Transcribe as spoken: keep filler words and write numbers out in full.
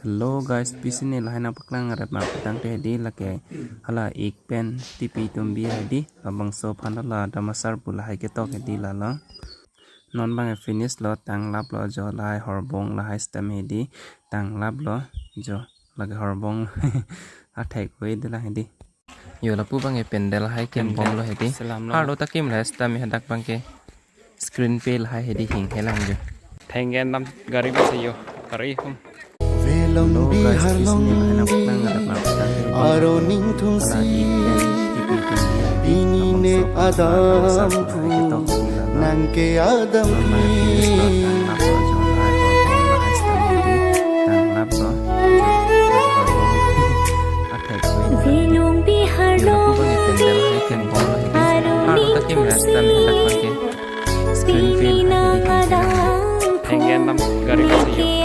Hello guys, pisi ne lahai nangpaklang rep ma putang te hedi lake hala ik pen tipi tumbi hedi labangso aphan hala damasar pu lahai ketok hedi lalo. Non bang finish lo, tanglap lo jo lahai horbong lahai stem hedi, tanglap lo jo lake horbong athek oi de la hedi. Yo lapu bang e pandal hai kim bom lo hedi. Selam lo. Arlo ta kim lahai stem hadak bang ke screen pe lahai hedi hing helang jo. Thenggen dam gari ba se yo. Kari hum. Hello guys, pisi ne lahai nangpaklang rep ma putang te hedi. Aro ning thung si. Hala ik pen tipi tumbi hedi. Pini ne labangso aphan hala adam damasar pu lahai ketok hedi lalo. Nang ke adam. Non bang finish lo, tanglap lo jo lahai horbong lahai stem hedi, tanglap lo jo lahai horbong athek oi de la hedi. Velong Bihar. Yo lapu bang e pandal hai kim bom lo hedi. Arlo ta kim lahai stem hadak bang ke screen pe lahai hedi hing helang. Thenggen dam gari ba se yo.